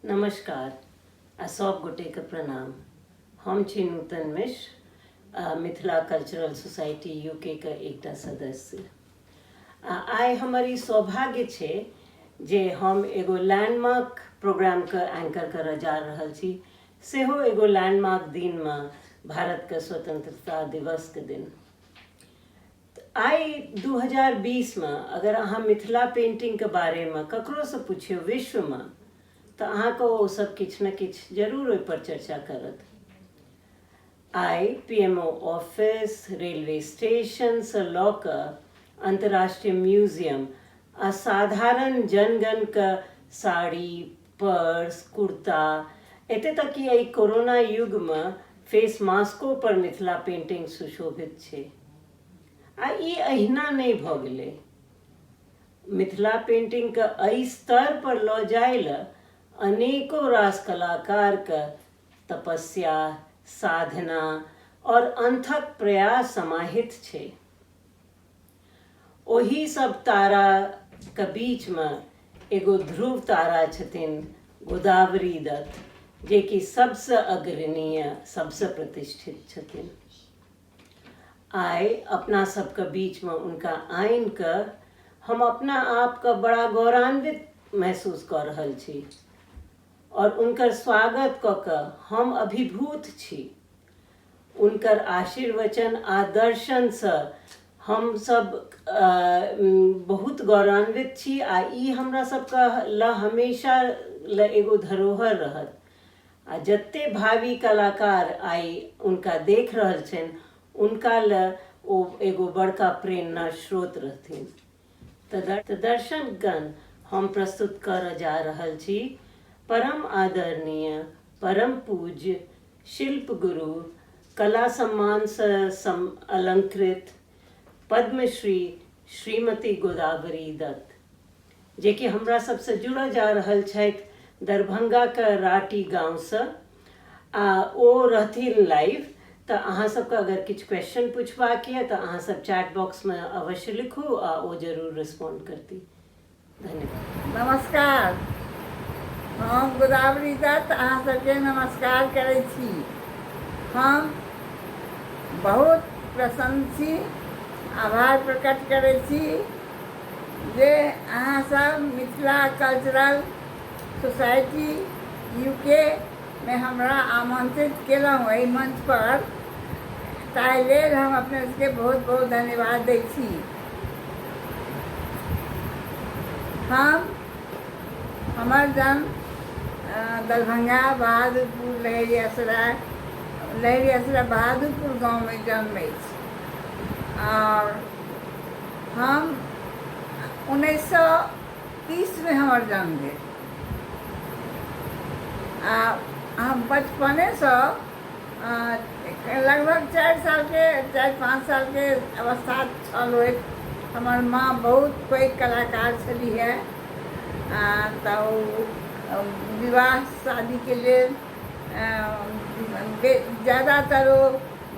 नमस्कार आ सब गोटेके प्रणाम। हम छी नूतन मिश्र आ मिथिला कल्चरल सोसाइटी यूके के एकटा सदस्य। आ आइ हमर ई सौभाग्य छै जे हम एगो लैंडमार्क प्रोग्रामके एंकर करऽ जा रहल छी, सेहो एगो लैंडमार्क दिनमे, भारतके स्वतंत्रता दिवसके दिन। आइ 2020मे अगर अहाँ मिथिला पेंटिंगके बारेमे ककरोसँ पुछियौ विश्वमे, तऽ अहाँके ओ सब किछु ने किछु जरूर ओहिपर चर्चा करत। आइ P M O office, railway स्टेशनसँ लऽ कऽ अन्तर्राष्ट्रीय म्यूजियम आ साधारण जनगणके साड़ी, पर्स, कुर्ता, एते तक कि एहि कोरोना युगमे फेस मास्को पर मिथिला पेंटिंग सुशोभित छै। आ ई अहिना नहि भऽ गेलै। मिथिला पेंटिंगके एहि स्तर पर लऽ जाय लए अनेको रास कलाकारके तपस्या, साधना आओर अनथक प्रयास समाहित छै। ओही सब ताराके बीचमे एगो ध्रुव तारा छथिन गोदावरी दत्त, जेकि सबसँ अग्रणीय, सबसँ प्रतिष्ठित छथिन। आइ अपना सबके बीचमे उनका आनि कऽ हम अपना आपके बड़ा गौरवान्वित महसूस कऽ रहल छी आओर उनकर स्वागत कऽ कऽ हम अभिभूत छी। उनकर आशीर्वचन आ दर्शनसँ हम सब बहुत गौरवान्वित छी आ ई हमरा सबके लए हमेशा लए एगो धरोहर रहत। आ जते भावी कलाकार आइ उनका देख रहल छनि, उनका लए ओ एगो बड़का प्रेरणा स्रोत रहथिन। तऽ दर्शकगण, हम प्रस्तुत करऽ जा रहल छी परम आदरणीय, परम पूज्य शिल्प गुरु, कला सम्मानसँ अलंकृत पद्मश्री श्रीमती गोदावरी दत्त, जेकि हमरा सबसँ जुड़ऽ जा रहल छथि दरभंगाके राटी गाँवसँ, आ ओ रहथिन लाइव। तऽ अहाँ सबके अगर किछु क्वेश्चन पूछबाक यऽ तऽ अहाँ सब चैट बॉक्समे अवश्य लिखू आ ओ जरूर रिस्पॉन्ड करती। धन्यवाद। नमस्कार, हम गोदावरी दत्त अहाँ सबके नमस्कार करै छी। हम बहुत प्रसन्न छी, आभार प्रकट करै छी जे अहाँसभ मिथिला कल्चरल सोसाइटी यूके मे हमरा आमंत्रित केलहुँ एहि मंच पर, ताहि लेल हम अपने सबके बहुत बहुत धन्यवाद दै छी। हम हमर जन्म दरभंगा बहादुरपुर लहेरियासराय लहेरियासराय बहादुरपुर गाँवमे जन्म अछि आओर हम 1930मे हमर जन्म भेल आ हम बचपनेसँ लगभग 4 सालके, 4-5 सालके अवस्था छल होइत, हमर माँ बहुत पैघ कलाकार छलीह। तऽ ओ विवाह शादीके लेल ज्यादातर ओ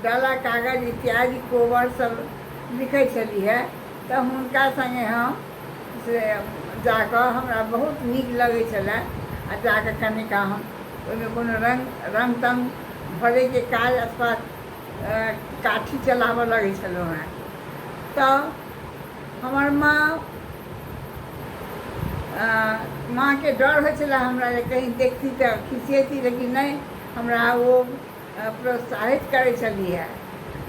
डाला कागज इत्यादि कोबर सब लिखै छलीह, तऽ हुनका सङ्गे हम से जाकऽ हमरा बहुत नीक लगै छलै आ जाकऽ कनिका हम ओहिमे कोनो रङ्ग रङ्ग तङ्ग भरैके काज अथवा काठी चलाबऽ लगै छलहुँ हेँ। तऽ हमर माँ माँके डर होइ छलै हमरा जे कहीँ देखती तऽ खिसिएती, लेकिन नहि, हमरा ओ प्रोत्साहित करै छलीह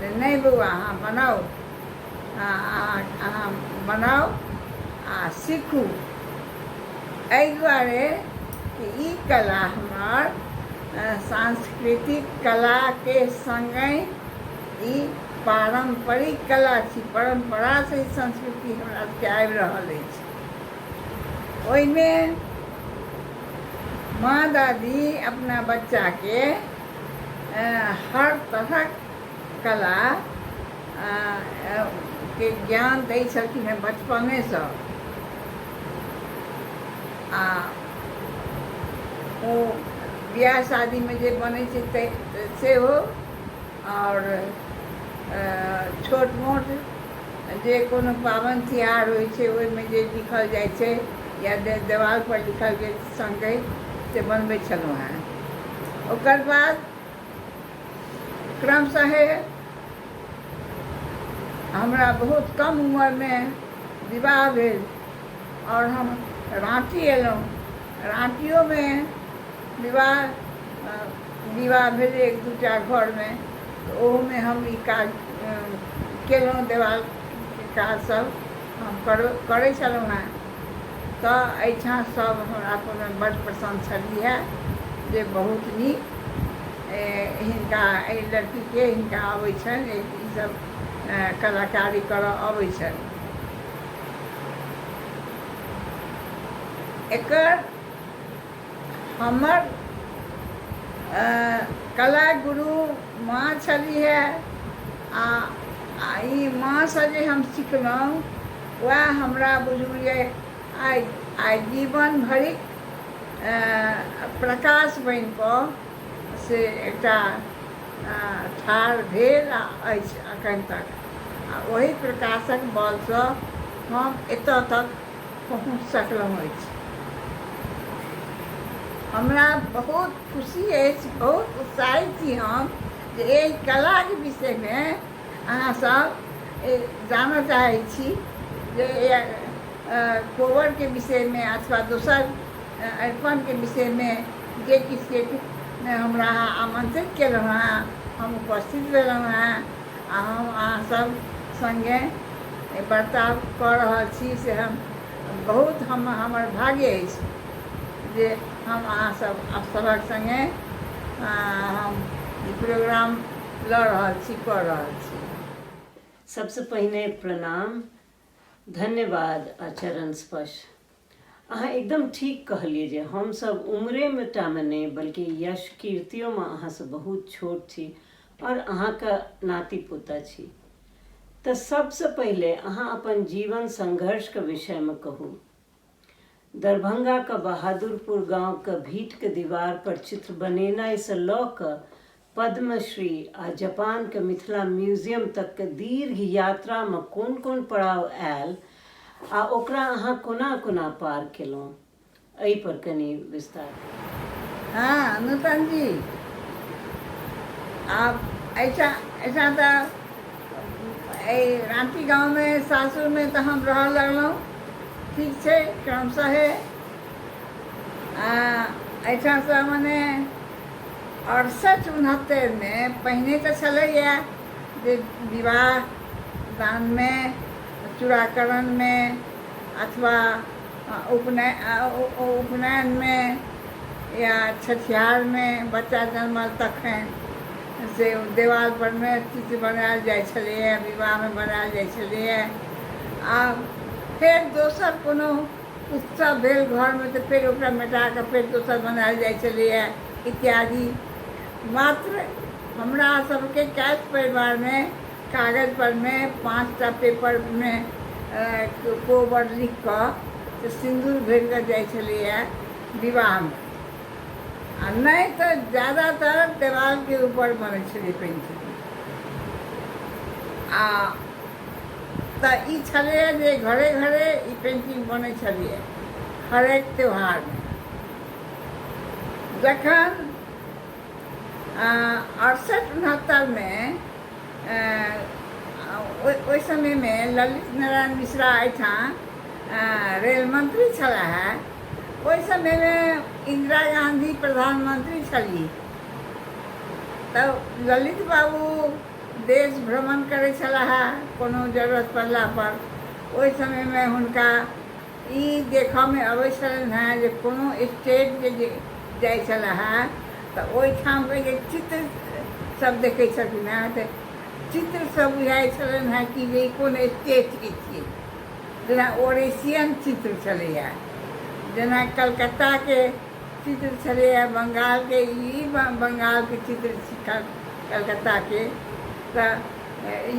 जे नहि बौआ, अहाँ बनाउ, अहाँ बनाउ आ सीखू, एहि दुआरे कि ई कला हमर सांस्कृतिक कलाके सङ्गहि ई पारम्परिक कला छी। परम्परासँ ई संस्कृति हमरा सबके आबि रहल अछि। ओहिमे माँ दादी अपना बच्चाके हर तरहक कला के ज्ञान दै छलखिन हेँ बचपनेसँ आ ओ बियाह शादीमे जे बनै छै सेहो आओर छोट मोट जे कोनो पाबनि तिहार होइ छै, ओहिमे जे लिखल जाइ छै या देवालपर लिखल गेल सङ्गहि से बनबै छलहुँ हेँ। ओकर बाद क्रमशः हमरा बहुत कम उमरमे विवाह भेल आओर हम राँची अयलहुँ। राँचियोमे विवाह विवाह भेल एक दूटा घरमे, तऽ ओहोमे हम ई काज केलहुँ। देवालके काज सब हम करै छलहुँ हेँ। तऽ एहिठाम सब हमरा परमे बड्ड प्रसन्न छलीहे जे बहुत नीक हिनका एहि लड़कीके हिनका अबै छनि ईसब कलाकारी करऽ अबै छनि। एकर हमर कला गुरु माँ छलीहे आ ई माँसँ जे हम सिखलहुँ वएह हमरा बुझू जे आइ आइ जीवन भरिक प्रकाश बनिकऽ से एकटा ठाढ़ भेल आ अछि एखन तक आ ओहि प्रकाशक बलसँ हम एतऽ तक पहुँच सकलहुँ अछि। हमरा बहुत खुशी अछि, बहुत उत्साहित छी हम जे एहि कलाके विषयमे अहाँसभ जानऽ चाहै छी जे कोबरके विषयमे अथवा दोसर अरिपनके विषयमे जे किछुके हमरा अहाँ आमन्त्रित केलहुँ हेँ, हम उपस्थित भेलहुँ हेँ आ हम अहाँसभ सङ्गे वार्तालाप कऽ रहल छी से हम बहुत हम हमर भाग्य अछि जे हम अहाँसभ सभक सङ्गे हम ई प्रोग्राम लऽ रहल छी, कऽ रहल छी। सबसँ पहिने प्रणाम, धन्यवाद आ चरण स्पर्श। अहाँ एकदम ठीक कहलियै जे हमसभ उम्रेमे टामे नहि बल्कि यश कीर्तियोमे अहाँसँ बहुत छोट छी आओर अहाँके नाति पोता छी। तऽ सबसँ पहिले अहाँ अपन जीवन संघर्षके विषयमे कहू। दरभंगाक बहादुरपुर गाँवक भीतके दीवार पर चित्र बनेनाइसँ लऽ कऽ पद्मश्री आ जापानके मिथिला म्यूजियम तकके दीर्घ यात्रामे कोन-कोन पड़ाव आयल आ ओकरा अहाँ कोना-कोना पार केलहुँ, एहि पर कनी विस्तार करू। हँ नूतन जी, आब एहिठाम एहिठाम तऽ एहि राँटी गाँवमे सासुरमे तऽ हम रहऽ लगलहुँ, ठीक छै क्रमशः आ एहिठामसँ मने 68 69मे पहिने तऽ छलैए जे विवाह दानमे चूड़ाकरणमे अथवा उपनयनमे या छठिहारमे बच्चा जन्मल तखन से देवाल परमे चित्र बनायल जाइ छलैए, विवाहमे बनायल जाइ छलैए। आ फेर दोसर कोनो उत्सव भेल घरमे तऽ फेर ओकरा मेटा कऽ फेर दोसर बनायल जाइ छलैए इत्यादि। मात्र हमरा सबके कैथ परिवारमे कागज परमे 5टा पेपरमे कोबर लिख कऽ से सिन्दूर भरि कऽ जाइ छलैए विवाहमे, आ नहि तऽ ज्यादातर देवालके ऊपर बनै छलै पेंटिंग। आ तऽ ई छलैए जे घरे घरे ई पेंटिंग बनै छलैए हरेक त्योहारमे। जखन 68 69मे ओहि समयमे ललित नारायण मिश्रा एहिठाम रेल मंत्री छलाह हे, ओहि समयमे इन्दिरा गाँधी प्रधानमंत्री छलीह, तऽ ललित बाबू देश भ्रमण करै छलाह कोनो जरूरत पड़लापर। ओहि समयमे हुनका ई देखऽमे अबै छलनि हेँ जे कोनो स्टेट जे जाइ छलाह तऽ ओहिठामके जे चित्र सब देखै छलखिन हेँ तऽ चित्र सब बुझाइ छलनि हेँ कि जे ई कोन स्टेटके छियै। जेना ओरेशियन चित्र छलैए, जेना कलकत्ताके चित्र छलैए, बङ्गालके ई बङ्गालके चित्र छी कलकत्ताके, तऽ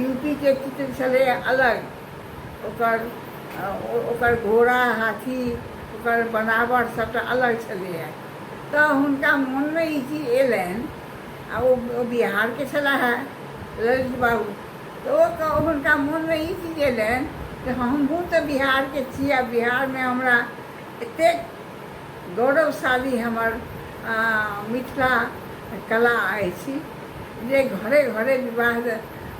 यू पी के चित्र छलैए अलग, ओकर ओकर घोड़ा हाथी ओकर बनावट सभटा अलग छलैए। तऽ हुनका मोनमे ई चीज अयलनि आ ओ बिहारके छलाह ललित बाबू, तऽ ओ हुनका मोनमे ई चीज अयलनि जे हमहूँ तऽ बिहारके छी आ बिहारमे हमरा एतेक गौरवशाली हमर मिथिला कला अछि जे घरे घरे विवाह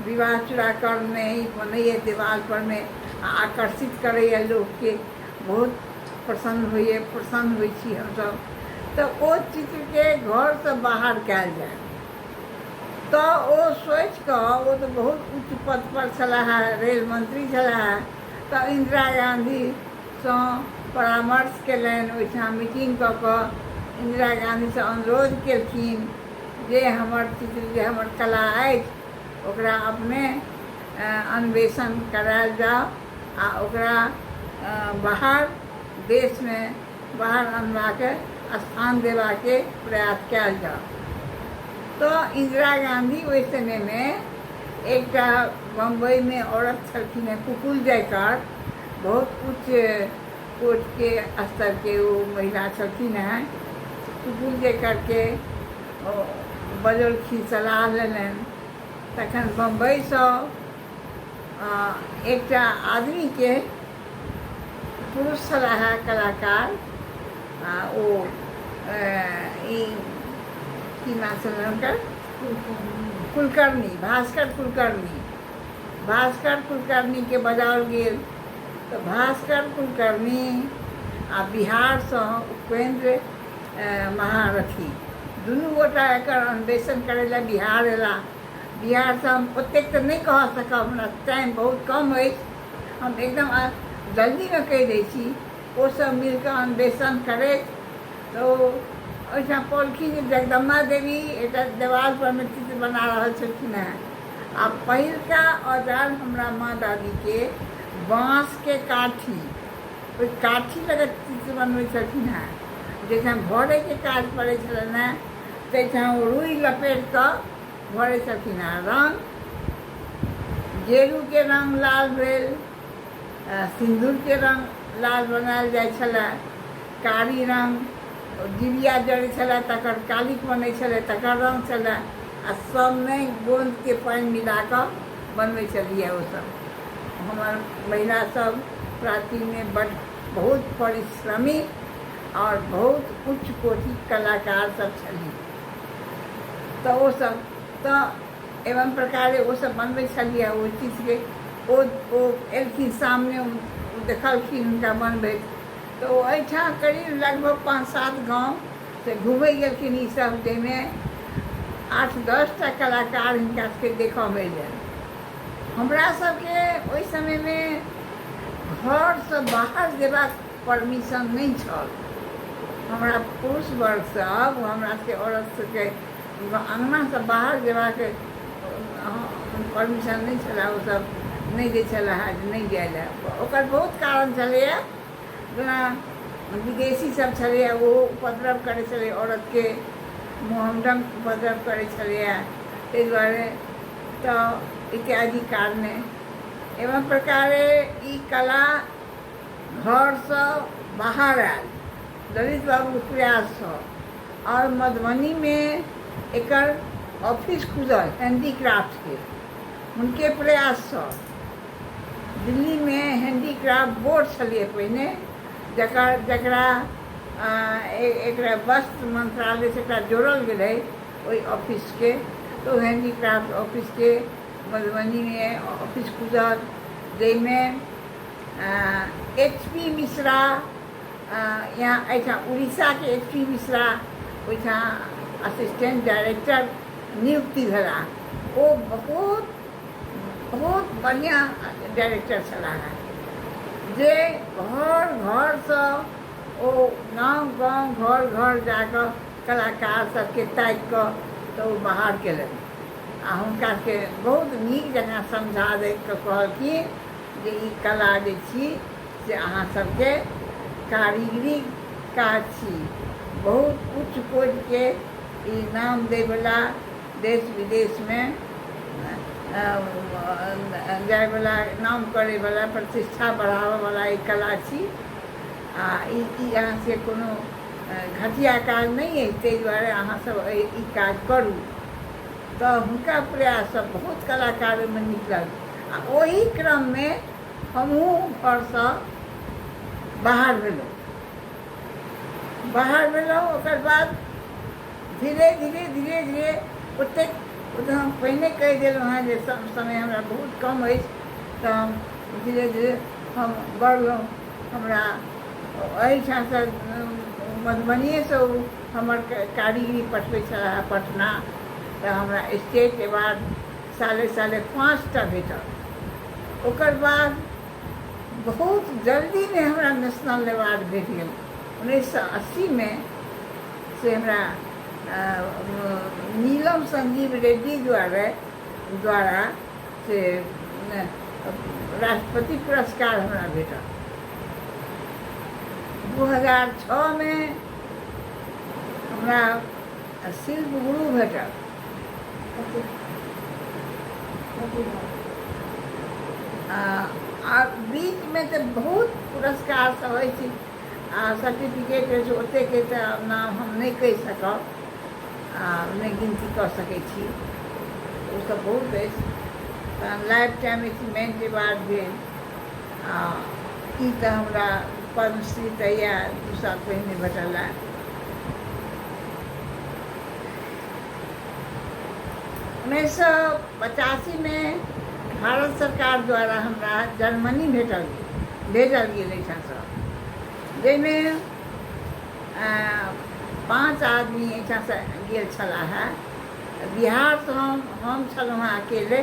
विवाह चूड़ाकर्ममे ई बनैए देवालपरमे आ आकर्षित करैए लोकके, बहुत प्रसन्न होइए, प्रसन्न होइ छी हमसभ। तऽ ओ चित्रके घरसँ बाहर कयल जाय तऽ ओ सोचिकऽ, ओ तऽ बहुत उच्च पदपर छलाह, रेल मंत्री छलाह, तऽ इन्दिरा गाँधीसँ परामर्श कयलनि, ओहिठाम मीटिंग कऽ कऽ इन्दिरा गाँधीसँ अनुरोध केलखिन जे हमर चित्र, जे हमर कला अछि, ओकरा अपने अन्वेषण करायल जाउ आ ओकरा बाहर देशमे बाहर अनबाक स्थान देबाके प्रयास कयल जाउ। तऽ इन्दिरा गाँधी ओहि समयमे एकटा बम्बइमे औरत छलखिन हेँ कुकुल जयकर, बहुत उच्च कोटिके स्तरके ओ महिला छलखिन हेँ। कुकुल जयकरके ओ बजौलखिन, सलाह लेलनि। तखन बम्बइसँ एकटा आदमीके, पुरुष छलाह कलाकार, आ ओ ई की नाम छलनि हुनकर, कुलकर्णी, भास्कर कुलकर्णी, भास्कर कुलकर्णीके बजाओल गेल। तऽ भास्कर कुलकर्णी आ बिहारसँ उपेन्द्र महारथी दुनू गोटा एकर अन्वेषण करै लए बिहार अयलाह। बिहारसँ हम ओतेक तऽ नहि कह सकब, हमरा टाइम बहुत कम अछि, हम एकदम जल्दीमे कहि दै छी। ओसभ मिलि कऽ अन्वेषण करैत तऽ ओ ओहिठाम पौलखिन जे जगदम्बा देवी एकटा देवालपरमे चित्र बना रहल छलखिन हेँ आ पहिलका औजार हमरा माँ दादीके बाँसके काठी, ओहि काठी लऽ कऽ चित्र बनबै छलखिन हेँ। जाहिठाम भरैके काज पड़ै छलनि हेँ ताहिठाम ओ रुइ लपेटि कऽ भरै छलखिन हेँ। रङ्ग गेरूके रङ्ग लाल भेल, सिन्दूरके रङ्ग लाल बनायल जाइ छलए, कारी रङ्ग डिबिया जरै छलए तकर कालिक बनै छलै तकर रङ्ग छलए, आ सभमे गोन्दके पानि मिला कऽ बनबै छलियै। ओसभ हमर महिलासभ प्राचीनमे बड्ड बहुत परिश्रमी आओर बहुत उच्च कोटिक कलाकार सब छलियै। तऽ ओसभ तऽ एवं प्रकारे ओसभ बनबै छलियै ओहि चीजके। ओ ओ एलखिन सामने, ओ देखलखिन हुनका बनबैत, तऽ ओ एहिठाम करीब लगभग 5-7 गाँव से घुमै गेलखिन ईसभ, जाहिमे 8-10 टा कलाकार हिनका सबके देखऽमे अयलनि। हमरा सबके ओहि समयमे घरसँ बाहर जेबाक परमिशन नहि छल। हमरा पुरुष वर्ग सब हमरा सबके औरत सबके अङ्गनासँ बाहर जेबाक परमिशन नहि छलए, ओसभ नहि दै छलए हे जे नहि जाइ लए। ओकर बहुत कारण छलैए, जेना विदेशी सब छलैए, ओहो उपद्रव करै छलै औरतके, मोहम्मडन उपद्रव करै छलैए, ताहि दुआरे तऽ इत्यादि कारणे। एवं प्रकारे ई कला घरसँ बाहर आयल ललित बाबूके प्रयाससँ, आओर मधुबनीमे एकर ऑफिस खुजल हैंडीक्राफ्टके हुनके प्रयाससँ। दिल्लीमे हैंडीक्राफ्ट बोर्ड छलैए पहिने, जकर जकरा एकरा वस्त्र मंत्रालयसँ एकरा जोड़ल गेलै ओहि ऑफिसके, तऽ ओ हैंडीक्राफ्ट ऑफिसके मधुबनीमे ऑफिस खुजल, जाहिमे एच पी मिश्रा यहाँ एहिठाम उड़ीसाके एच पी मिश्रा ओहिठाम असिस्टेंट डायरेक्टर नियुक्ति भेला। ओ बहुत बहुत बढ़िआँ डायरेक्टर छलाह हेँ, जे घर घरसँ ओ गाँव गाँव घर घर जाकऽ कलाकार सबके ताकि कऽ तऽ ओ बाहर केलनि आ हुनका सबके बहुत नीक जकाँ समझा दैत कऽ कहलखिन जे ई कला जे छी से अहाँ सबके कारीगरी काज छी, बहुत उच्च कोटिके ई नाम दैवला, देश विदेशमे जायवला, नाम करैवला, प्रतिष्ठा बढ़ाबऽवला ई कला छी आ ई ई अहाँ सबके कोनो घटिया काज नहि अछि, ताहि दुआरे अहाँ सब ई काज करू। तऽ हुनका प्रयाससँ बहुत कलाकार ओहिमे निकलल आ ओही क्रममे हमहूँ घरसँ बाहर भेलहुँ। बाहर भेलहुँ ओकर बाद धीरे धीरे धीरे धीरे ओतेक ओ तऽ हम पहिने कहि देलहुँ हेँ जे समय हमरा बहुत कम अछि तऽ हम धीरे धीरे हम बढ़लहुँ। हमरा एहिठामसँ मधुबनिएसँ ओ हमर कारीगरी पठबै छलाह पटना, तऽ हमरा स्टेट अवार्ड साले साले 5टा भेटल। ओकर बाद बहुत जल्दीमे हमरा नेशनल अवार्ड भेट गेल। 1980मे से हमरा नीलम संजीव रेड्डी द्वारा से राष्ट्रपति पुरस्कार हमरा भेटल। 2006मे हमरा शिल्प गुरु भेटल। आ बीचमे तऽ बहुत पुरस्कार सब अछि आ सर्टिफिकेट अछि, ओतेकके तऽ नाम हम नहि कहि सकब आ नहि गिनती कऽ सकै छी, ओसब बहुत अछि। तहन लाइफ टाइम अचीवमेंट अवार्ड भेल आ ई तऽ हमरा पद्मश्री तऽ इएह 2 साल पहिने भेटल हँ। 1985मे भारत सरकार द्वारा हमरा जर्मनी भेजल गेल एहिठामसँ, जाहिमे 5 आदमी एहिठामसँ गेल छलाह हेँ। बिहारसँ हम छलहुँ हेँ अकेले,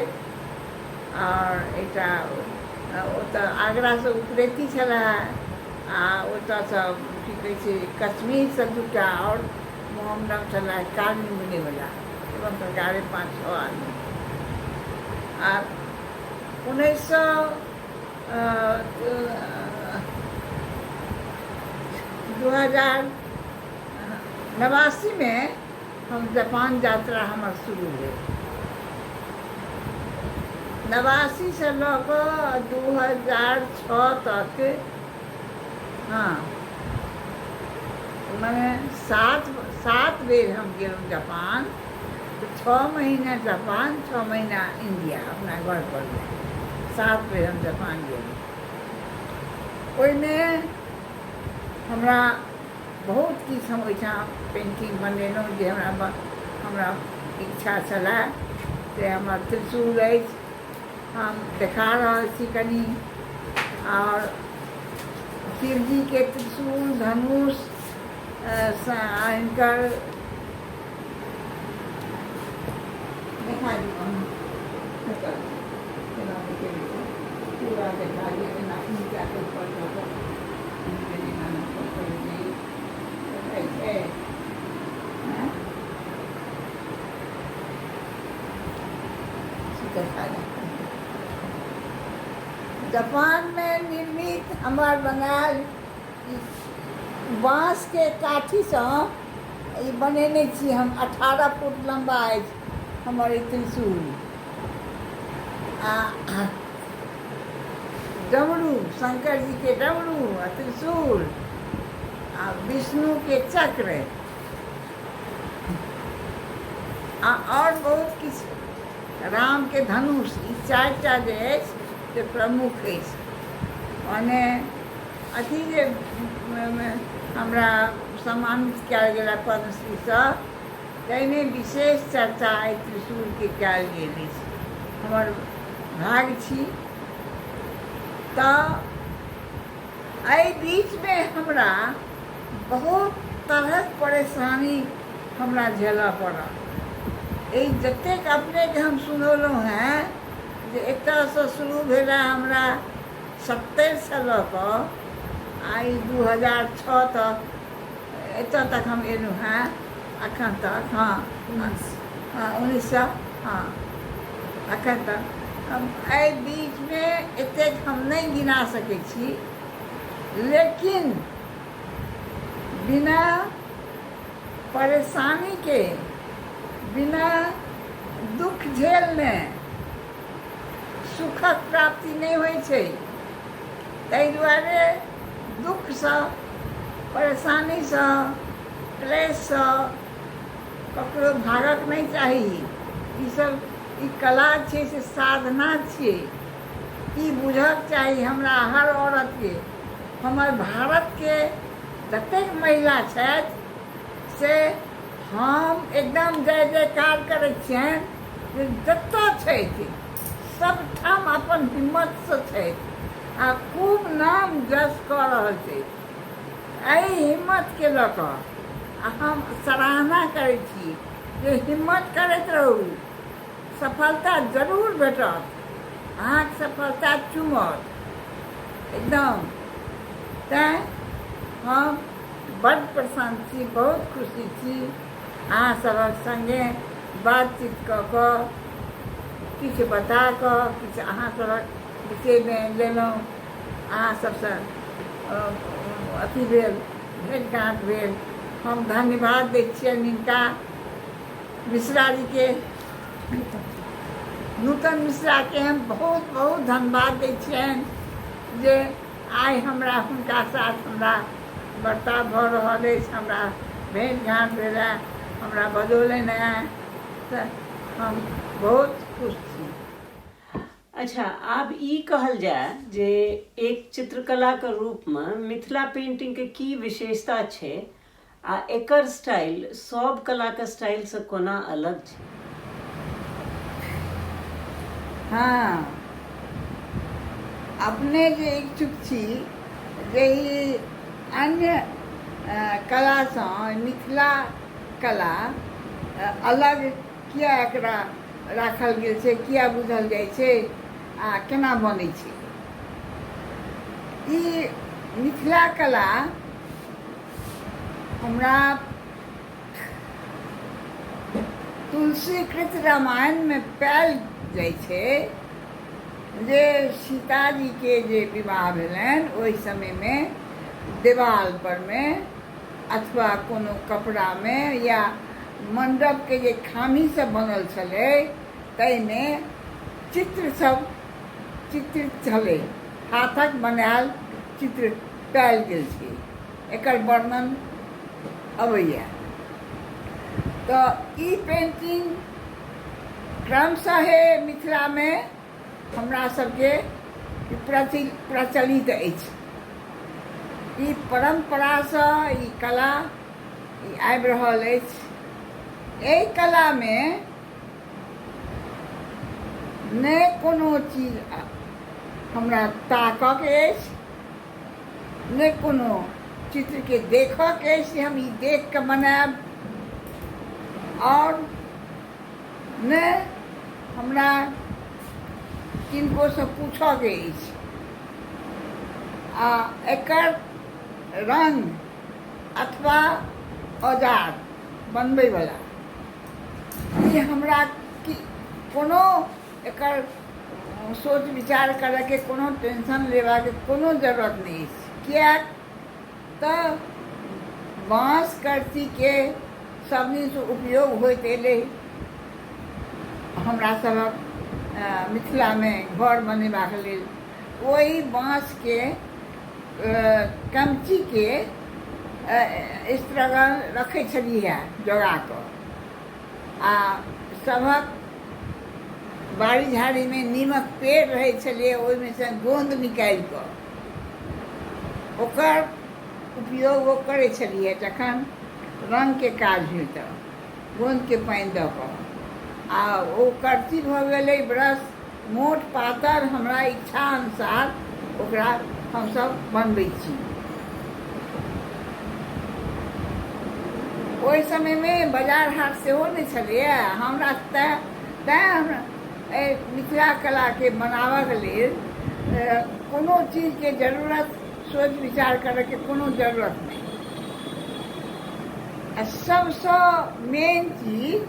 आओर एकटा ओतऽ आगरासँ उपरेती छलाह आ ओतऽसँ की कहै छै कश्मीरसँ 2टा आओर मोहम्मद छलाह कालीन बुनैवला, एवं प्रकारे 5-6 आदमी। आ 2089मे हम जापान यात्रा हमर शुरू भेल। 89सँ लऽ कऽ 2006 तक, हँ मने 7 बेर हम गेलहुँ जापान। तऽ 6 महीना जापान, 6 महीना इंडिया अपना घर पर गेल। 7 बेर हम जापान गेलहुँ। ओहिमे हमरा बहुत किछु हम ओहिठाम पेन्टिंग बनेलहुँ जे हमरा इच्छा छलए से हमर त्रिशूल अछि, हम देखा रहल छी कनि। आओर शिवजीके त्रिशूल, धनुष, हिनकर देखा दियौ अहाँ। पूरा देखा दियौ, एना नीचाके ऊपर कऽ कऽ देखै छै। जापानमे निर्मित हमर बनायल बाँसके काठीसँ ई बनेने छी हम। 18 फुट लम्बा अछि हमर ई त्रिशूल। आ डमरू, शंकर जीके डमरू आ त्रिशूल आ विष्णुके चक्र आ आओर बहुत किछु, रामके धनुष, ई 4टा जे अछि से प्रमुख अछि। मने अथी जे हमरा सम्मानित कयल गेल पद्मश्रीसँ, ताहिमे विशेष चर्चा एहि त्रिशूलके कयल गेल अछि। हमर भाग्य छी। तऽ एहि बीचमे हमरा बहुत तरहक परेशानी हमरा झेलऽ पड़ल। एहि जतेक अपनेके हम सुनौलहुँ हेँ जे एतऽसँ शुरू भेला हमरा 70सँ लऽ कऽ आ ई 2006 तक एतऽ तक हम एलहुँ हेँ एखन तक। हँ हँ 1900, हँ एखन तक हम एहि बीचमे एतेक हम नहि गिना सकै छी, लेकिन बिना परेशानीके, बिना दुःख झेलने सुखक प्राप्ति नहि होइ छै। ताहि दुआरे दुःखसँ, परेशानीसँ, क्लेशसँ ककरो भागक नहि चाही। ईसब ई कला छै से साधना छियै, ई बुझक चाही हमरा हर औरतके। हमर भारतके जतेक महिला छथि से हम एकदम जय जयकार करै छियनि जे जतऽ छथि सबठाम अपन हिम्मतसँ छथि आ खूब नाम जस कऽ रहल छथि। एहि हिम्मतके लऽ कऽ आ हम सराहना करै छी जे हिम्मत करैत रहू, सफलता जरूर भेटत, अहाँके सफलता चुमत एकदम। तैँ हम बड्ड प्रसन्न छी, बहुत खुशी छी अहाँ सभक सङ्गे बातचीत कऽ कऽ, किछु बता कऽ, किछु अहाँ सभक विषयमे लेलहुँ, अहाँ सभसँ अथी भेल, भेँट घाँट भेल। हम धन्यवाद दै छियनि हिनका मिश्राजीके, नूतन मिश्राके हम बहुत बहुत धन्यवाद दै छियनि जे आइ हमरा हुनका साथ हमरा बर्ताव भऽ रहल अछि, हमरा भेँट घाँट भेल हँ, हमरा बजौलनि हँ, तऽ हम बहुत खुश छी। अच्छा, आब ई कहल जाय जे एक चित्रकलाक रूपमे मिथिला पेंटिंगके की विशेषता छै आ एकर स्टाइल सब कलाक स्टाइलसँ कोना अलग छै? हँ, अपने जे इच्छुक छी जे ई अन्य कलासँ मिथिला कला अलग किया एकरा राखल गेल छै, किया बुझल जाइ छै आ केना बनै छै ई मिथिला कला, हमरा तुलसीकृत रामायणमे पायल जाइ छै जे सीताजीके जे विवाह भेलनि ओहि समयमे देवाल परमे अथवा कोनो कपड़ामे या मण्डपके जे खाम्ही सब बनल छलै ताहिमे चित्र सब चित्रित छलै, हाथक बनायल चित्र पायल गेल छै, एकर वर्णन अबैए। तऽ ई पेन्टिंग क्रमशः हे मिथिलामे हमरा सबके प्रचलित अछि। ई परम्परासँ ई कला ई आबि रहल अछि। एहि कलामे नहि कोनो चीज हमरा ताकऽके अछि, नहि कोनो चित्रके देखऽके अछि जे हम ई देखिकऽ बनायब, आओर नहि हमरा किनकोसँ पूछऽके अछि। आ एकर रङ्ग अथवा औजार बनबैवला ई हमरा कि कोनो एकर सोच विचार करऽके, कोनो टेंशन लेबाके कोनो जरूरत नहि अछि, किएक तऽ बाँस करचीके सब दिनसँ उपयोग होइत एलै हमरा सभक मिथिलामे घर बनेबाक लेल। ओहि बाँसके कमचीके स्त्रगण रखै छलियै जोगा कऽ, आ सभक बाड़ी झाड़ीमे नीमक पेड़ रहै छलै, ओहिमे सँ गोंद निकालि कऽ ओकर उपयोग ओ करै छलियै। जखन रङ्गके काज होइ तऽ गोंदके पानि दऽ कऽ आ ओ करची भऽ गेलै ब्रश, मोट पातर हमरा इच्छा अनुसार ओकरा हमसभ बनबै छी। ओहि समयमे बाजार हाट सेहो नहि छलैए हमरा, तैँ तैँ हमरा एहि मिथिला कलाके बनाबऽके लेल कोनो चीजके जरूरत, सोच विचार करऽके कोनो जरूरत नहि। आ सबसँ मेन चीज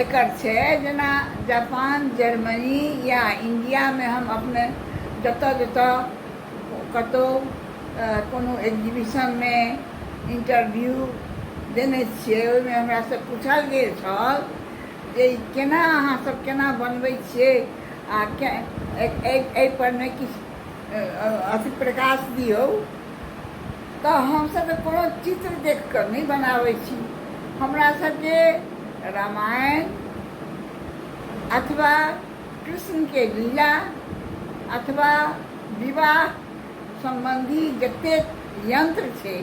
एकर छै, जेना जापान, जर्मनी या इण्डियामे हम अपने जतऽ जतऽ कतहु कोनो एक्जिबिशनमे इंटरव्यू देने छियै, ओहिमे हमरासँ पूछल गेल छल जे ई केना अहाँसभ केना बनबै छियै आ एहिपर मे किछु अथी प्रकाश दियौ। तऽ हमसभ तऽ कोनो चित्र देख कऽ नहि बनाबै छी। हमरा सबके रामायण अथवा कृष्णके लीला अथवा विवाह सम्बन्धी जतेक यन्त्र छै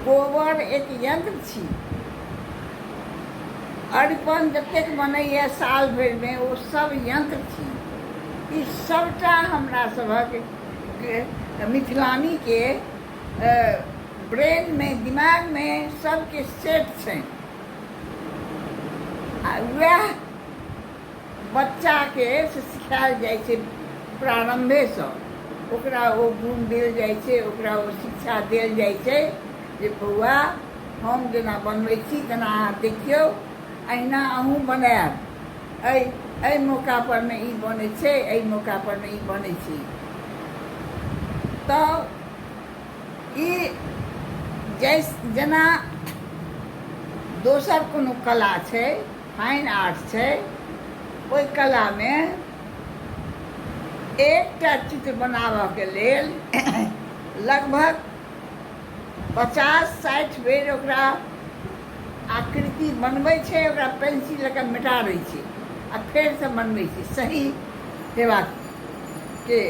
कोबर एक यन्त्र छी। अरिपन जतेक बनैए साल भरिमे ओ सब यन्त्र छी। ई सबटा हमरा सभक मिथिलानीके ब्रेनमे, दिमागमे सबके सेट छनि आ वएह बच्चाके से सिखायल जाइ छै प्रारम्भेसँ। ओकरा ओ गुण देल जाइ छै, ओकरा ओ शिक्षा देल जाइ छै जे बौआ हम जेना बनबै छी तेना अहाँ देखियौ, अहिना अहूँ बनायब। एहि एहि मौका परमे ई बनै छै, एहि मौका परमे ई बनै छै। तऽ ई जै जेना दोसर कोनो कला छै, फाइन आर्ट छै, ओहि कलामे एकटा चित्र बनाबऽके लेल लगभग 50-60 बेर ओकरा आकृति बनबै छै, ओकरा पेंसिल लऽ कऽ मिटा दै छै आ फेरसँ बनबै छै सही हेबाक के।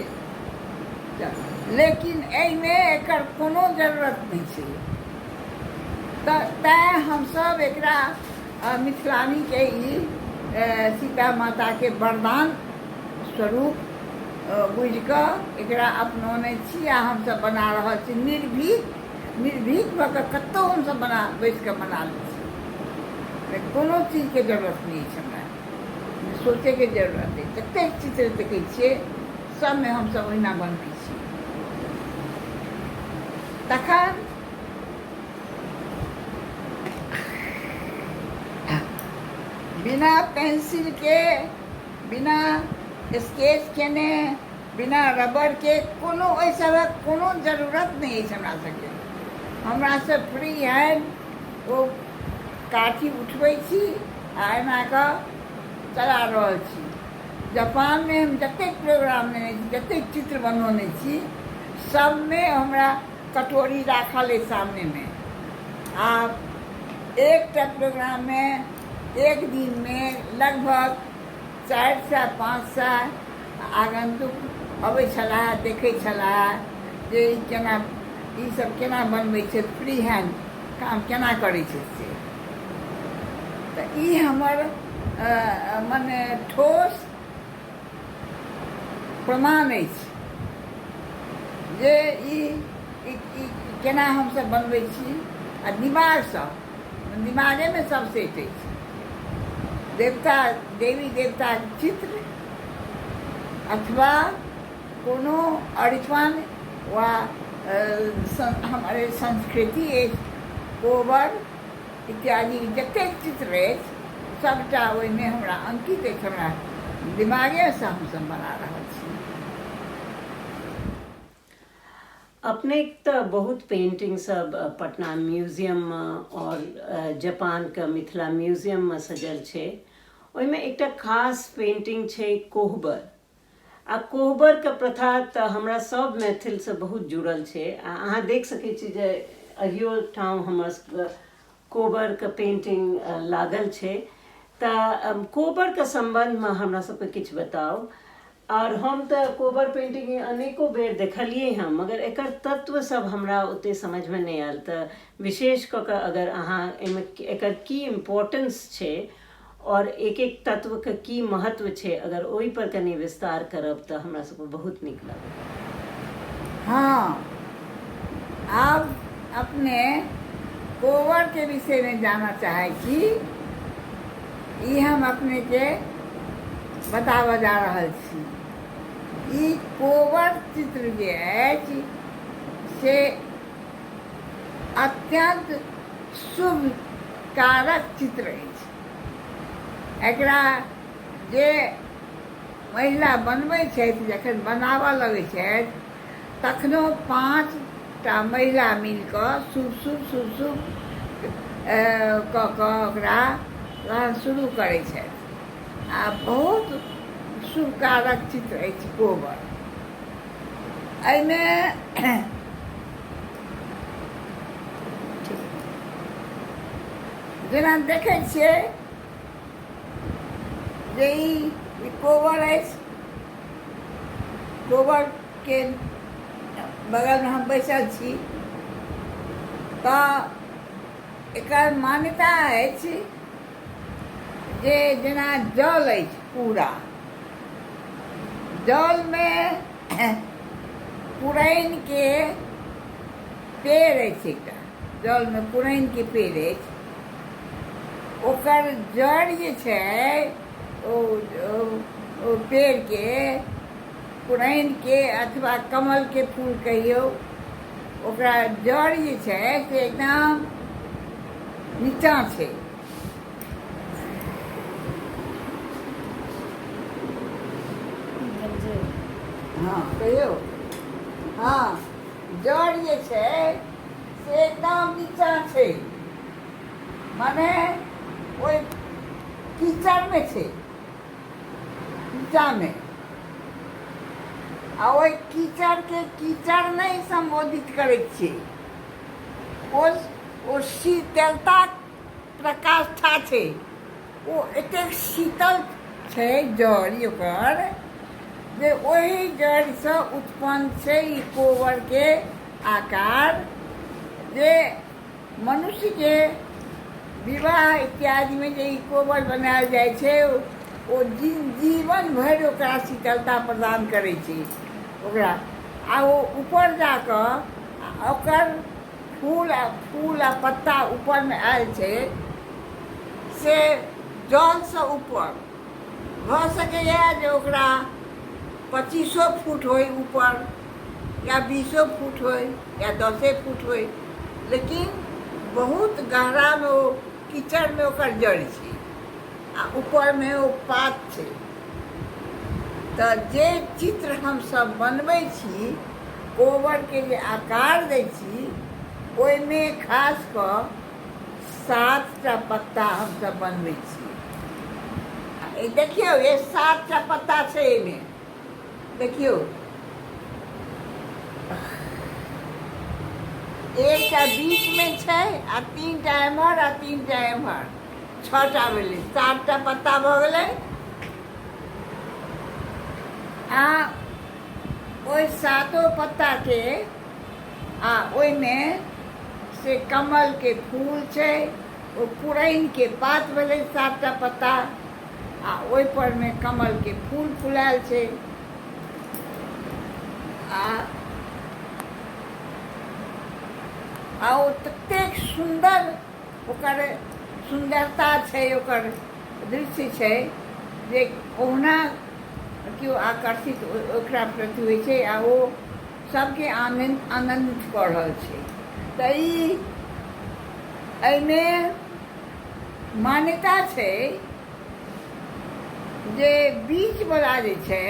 लेकिन एहिमे एकर कोनो जरूरत नहि छै। तऽ तैँ हमसभ एकरा मिथिलानीके ई सीता माताके वरदान स्वरूप बुझिकऽ एकरा अपनौने छी आ हमसभ बना रहल छी। निर्भीक निर्भीक भऽ कऽ कतहु हमसभ बना बैसिकऽ बना लै छी। कोनो चीजके जरूरत नहि अछि, हमरा सोचैके जरूरत अछि। जतेक चित्र देखै छियै सबमे हमसभ ओहिना बनबै छी। तखन बिना पेंसिलके, बिना स्केच केने, बिना रबड़के, कोनो ओहि सभक कोनो जरूरत नहि अछि हमरा सबके। हमरा सब फ्री हैंड ओ काठी उठबै छी आ एना कऽ चला रहल छी। जापानमे हम जतेक प्रोग्राम लेने छी, जतेक चित्र बनौने छी, सबमे हमरा कटोरी राखल अइ सामनेमे। आ एकटा प्रोग्राममे एक दिनमे लगभग 400-500 आगन्तुक अबै छलाह, देखै छलाह जे ई केना, ई सब केना बनबै छै, फ्री हैंड काम केना करै छै से। तऽ ई हमर मने ठोस प्रमाण अछि जे ई केना हमसभ बनबै छी आ दिमागसँ, दिमागेमे सब सेट अछि। देवता देवी देवताके चित्र अथवा कोनो अरिपन वा हमर संस्कृति अछि, कोबर इत्यादि जतेक चित्र अछि सबटा ओहिमे हमरा अंकित अछि, हमरा दिमागेसँ हमसभ बना रहल छी। अपनेक तऽ बहुत पेंटिंग सब पटना म्यूजियममे आओर जापानके मिथिला म्यूजियममे सजल छै। ओहिमे एकटा खास पेंटिंग छै कोहबर। आ कोहबरके प्रथा तऽ हमरा सब मैथिलसँ बहुत जुड़ल छै आ अहाँ देख सकै छी जे अहियो ठाम हमर सबके कोहबरके पेंटिंग लागल छै। तऽ कोहबरके सम्बन्धमे हमरा सबके किछु बताउ। आओर हम तऽ कोबर पेंटिंग अनेको बेर देखलियै हँ, मगर एकर तत्व सब हमरा ओते समझमे नहि आयल। तऽ विशेष कऽ कऽ अगर अहाँ एहिमे एकर की इम्पोर्टेंस छै आओर एक एक तत्वके की महत्व छै, अगर ओहि पर कनि विस्तार करब तऽ हमरा सबके बहुत नीक लागत। हँ, आब अपने कोबरके विषयमे जानऽ चाहै छी, ई हम अपनेके बताबऽ जा रहल छी। ई कोबर चित्र जे अछि से अत्यन्त शुभ कारक चित्र अछि। एकरा जे महिला बनबै छथि, जखन बनाबऽ लगै छथि तखनो 5टा महिला मिलकऽ शुभ शुभ शुभ शुभ कऽ कऽ ओकरा तहन शुरू करै छथि आ बहुत शुभकारक चित्र अछि कोबर। एहिमे जेना देखै छियै जे ई कोबर अछि, कोबरके बगलमे हम बैसल छी। तऽ एकर मान्यता अछि जे जेना जल अछि पूरा जलमे पुरैनके पेड़ अछि एकटा जलमे पुरैनके पेड़ अछि ओकर जड़ि जे छै ओ ओ पेड़के पुरैनके अथवा कमलके फूल कहियौ ओकरा जड़ि जे छै से एकदम नीचाँ छै। हँ कहियौ। हँ, जड़ि जे छै से एकदम नीचाँ छै, माने ओहि कीचड़मे छै नीचाँमे, आ ओहि कीचड़के कीचड़ नहि सम्बोधित करै छियै, ओ ओ शीतलताक प्रकाष्ठा छै। ओ एतेक शीतल छै जड़ि ओकर जे ओहि जड़िसँ उत्पन्न छै ई कोबरके आकार, जे मनुष्यके विवाह इत्यादिमे जे ई कोबर बनायल जाइ छै ओ जीवन भरि ओकरा शीतलता प्रदान करै छै ओकरा। आ ओ ऊपर जा कऽ ओकर फूल आ फूल आ पत्ता ऊपरमे आयल छै से जलसँ ऊपर भऽ सकैए जे ओकरा 25 फुट होइ ऊपर या 20 फुट होइ या 10 फुट होइ, लेकिन बहुत गहरामे ओ कीचड़मे ओकर जड़ि छै आ ऊपरमे ओ पात छै। तऽ जे चित्र हमसभ बनबै छी, कोबरके जे आकार दै छी, ओहिमे खास कऽ 7टा पत्ता हमसभ बनबै छी। देखियौ, ये 7टा पत्ता छै एहिमे। देखियौ, एकटा बीचमे छै आ 3टा एम्हर आ 3टा एम्हर, 6टा भेलै, 7टा पत्ता भऽ गेलै। आ ओहि सातो पत्ताके आ ओहिमे से कमलके फूल छै, ओ पुरैनके पात भेलै 7टा पत्ता, आ ओहि परमे कमलके फूल फुलायल छै। आ आ ओ ततेक सुन्दर ओकर सुन्दरता छै, ओकर दृश्य छै जे ओहुना केओ आकर्षित ओकरा प्रति होइ छै आ ओ सबके आनन्द आनन्दित कऽ रहल छै। तऽ ई एहिमे मान्यता छै जे बीचवला जे छै,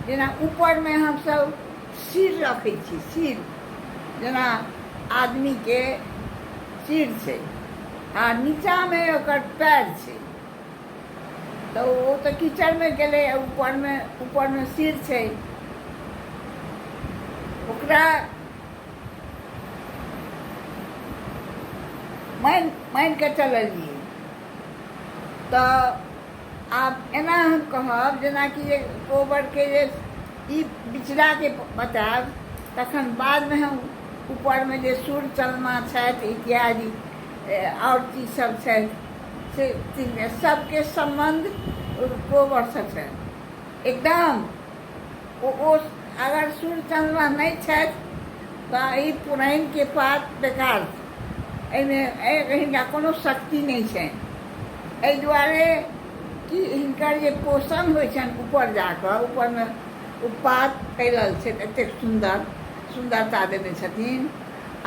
जेना ऊपरमे हमसभ सिर रखै छी, सिर जेना आदमीके सिर छै आ नीचाँमे ओकर पैर छै, तऽ ओ तऽ कीचड़मे गेलै, ऊपरमे ऊपरमे सिर छै ओकरा मानि मानि कऽ चललियै। तऽ आब एना हम कहब जेनाकि जे कोबरके जे ई बिचलाके बतायब, तखन बादमे हम ऊपरमे जे सूर्य चन्द्रमा छथि इत्यादि आओर चीज सब छथि से सबके सम्बन्ध कोबरसँ छनि एकदम। ओ अगर सूर्य चन्द्रमा नहि छथि तऽ ई पुरैनके पात बेकार छै, एहिमे हिनका कोनो शक्ति नहि छनि। एहि दुआरे कि हिनकर जे पोषण होइ छनि ऊपर जाकऽ, ऊपरमे ओ पात फैलल छै एतेक सुन्दर सुन्दरता देने छथिन,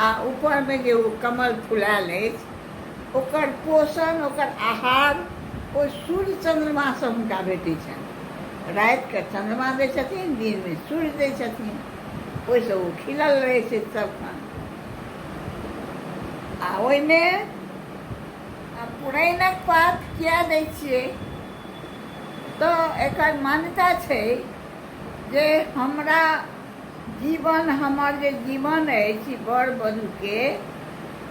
आ ऊपरमे जे ओ कमल फुलायल अछि ओकर पोषण ओकर आहार ओहि सूर्य चन्द्रमासँ हुनका भेटै छनि। रातिके चन्द्रमा दै छथिन, दिनमे सूर्य दै छथिन, ओहिसँ ओ खिलल रहै छै सबखन। आ ओहिमे पुरैनक पात किया दै छियै तऽ एकर मान्यता छै जे हमरा जीवन, हमर जे जीवन अछि वर वधूके,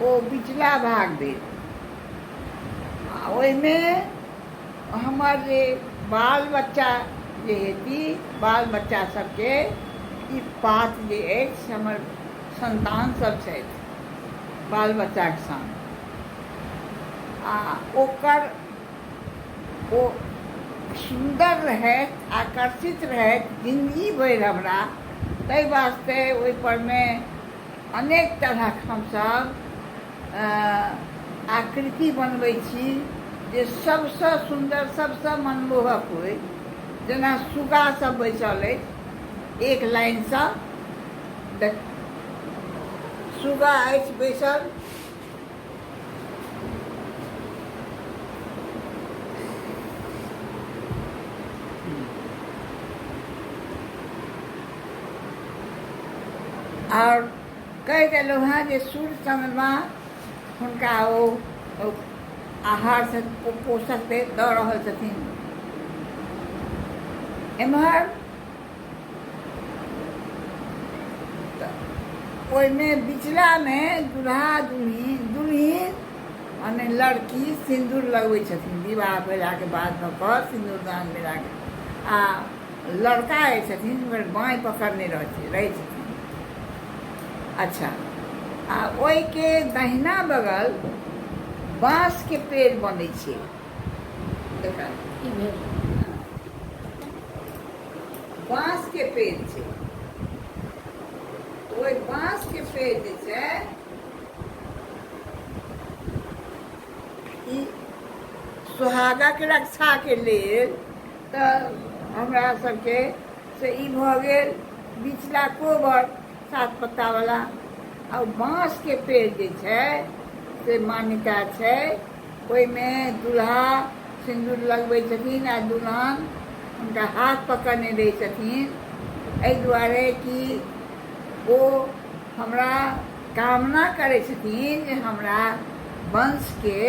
ओ बिचला भाग भेल आ ओहिमे हमर जे बाल बच्चा जे हेती, बाल बच्चा सबके ई पात जे अछि हमर सन्तान सब छथि। बाल बच्चाके सङ्ग आ ओकर ओ सुन्दर रहथि, आकर्षित रहथि जिन्दगी भरि हमरा, ताहि वास्ते ओहिपरमे अनेक तरहक हमसभ आकृति बनबै छी जे सभसँ सुन्दर, सभसँ मनमोहक होइ। जेना सुग्गा सभ बैसल अछि एक लाइनसँ, सुग्गा अछि बैसल। आओर कहि देलहुँ हेँ जे सूर्य चन्द्रमा हुनका ओ आहारसँ पोषक दऽ रहल छथिन। एम्हर ओहिमे बिचलामे दुल्हा दुल्हिन, दुल्हिन मने लड़की सिन्दूर लगबै छथिन विवाह भेलाके बाद भऽ कऽ सिन्दूरदान भेलाके, आ लड़का जे छथिन हुनकर बाँहि पकड़ने रहै छथिन। अच्छा, आ ओहिके दहिना बगल बाँसके पेड़ बनै छै। बाँसके पेड़ छै, ओहि बाँसके पेड़ जे छै ई सुहागक रक्षाके लेल। तऽ हमरा सबके से ई भऽ गेल बिचला कोबर सात पत्तावला। आ बाँसके पेड़ जे छै से मान्यता छै ओहिमे दुल्हा सिन्दूर लगबै छथिन आ दुल्हन हुनका हाथ पकड़ने रहै छथिन, एहि दुआरे कि ओ हमरा कामना करै छथिन जे हमरा वंशके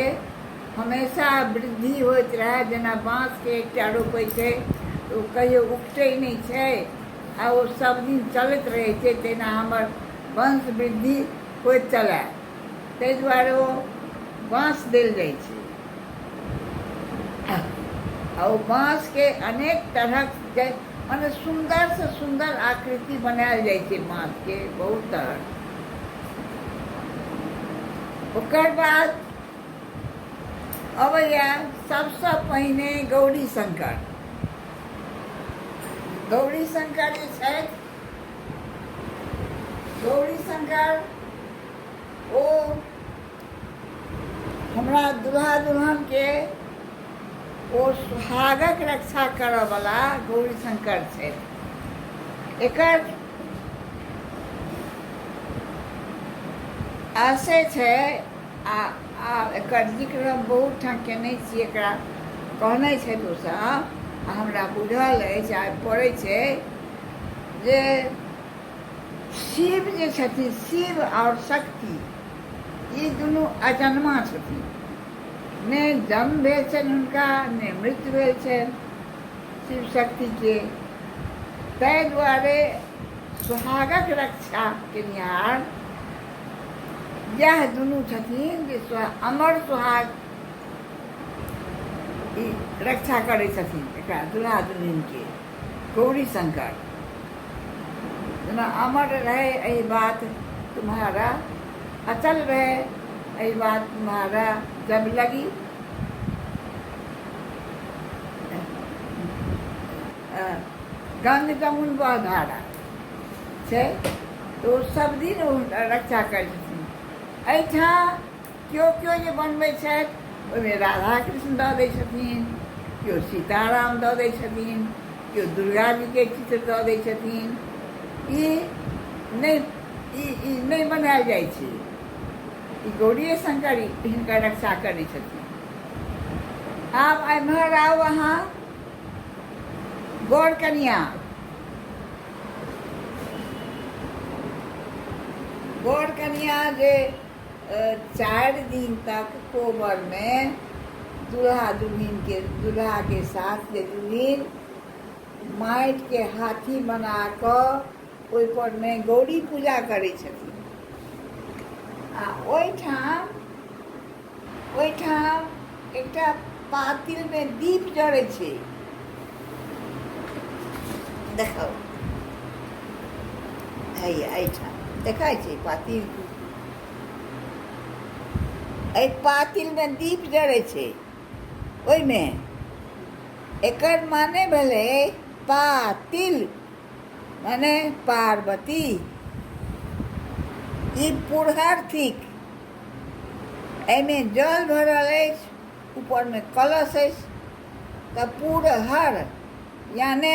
हमेशा वृद्धि होइत रहए। जेना बाँसके एकटा रोपै छै तऽ ओ कहियो उखटै नहि छै आ ओ सब दिन चलैत रहै छै, तहिना हमर वंश वृद्धि होइत चलए, ताहि दुआरे ओ बाँस देल जाइ छै। आ ओ बाँसके अनेक तरहक जे मने सुन्दरसँ सुन्दर आकृति बनायल जाइ छै बाँसके बहुत तरहक। ओकर बाद अबैए सबसँ पहिने गौरी शंकर। गौरी शंकर जे छथि, गौरी शंकर ओ हमरा दुल्हा दुल्हनके ओ सुहागक रक्षा करऽवला गौरी शंकर छथि। एकर आशय छै आ एकर जिक्र हम बहुत ठाम केने छी, एकरा कहने छथि ओसभ आ हमरा बुझल अछि आ पड़ै छै जे शिव जे छथिन, शिव आओर शक्ति ई दुनू अजन्मा छथिन, ने जन्म भेल छनि हुनका ने मृत्यु भेल छनि शिव शक्तिके। ताहि दुआरे सुहागक रक्षा केनिहार इएह दुनू छथिन जे अमर सुहाग ई रक्षा करै छथिन एकरा दुल्हा दुल्हिनके गौरी शंकर। जेना अमर रहे एहि बात तुम्हारा, अचल रहे एहि बात तुम्हारा, जब लगी गंग जमुन बह धारा छै, तऽ ओ सब दिन ओ रक्षा करै छथिन। एहिठाम केओ केओ जे बनबै छथि ओहिमे राधा कृष्ण दऽ दै छथिन, केओ सीताराम दऽ दै छथिन, केओ दुर्गा जीके चित्र दऽ दै छथिन। ई नहि ई ई नहि बनायल जाइ छै, ई गौरीए शंकर हिनकर रक्षा करै छथिन। आब एम्हर आउ अहाँ बर कनिया। बर कनिया जे 4 दिन तक कोबरमे दुल्हा दुल्हिनके, दुल्हाके साथ जे दुल्हिन माटिके हाथी बना कऽ ओहिपर मे गौरी पूजा करै छथिन आ ओहिठाम एकटा पातिलमे दीप जरै छै। देखौ हैया एहिठाम देखाइ छै पातिल। एहि पातिलमे दीप जरै छै ओहिमे। एकर माने भेलै पातिल माने पार्वती। ई पुरहर थिक। एहिमे जल भरल अछि, ऊपरमे कलश अछि। तऽ पुरहर याने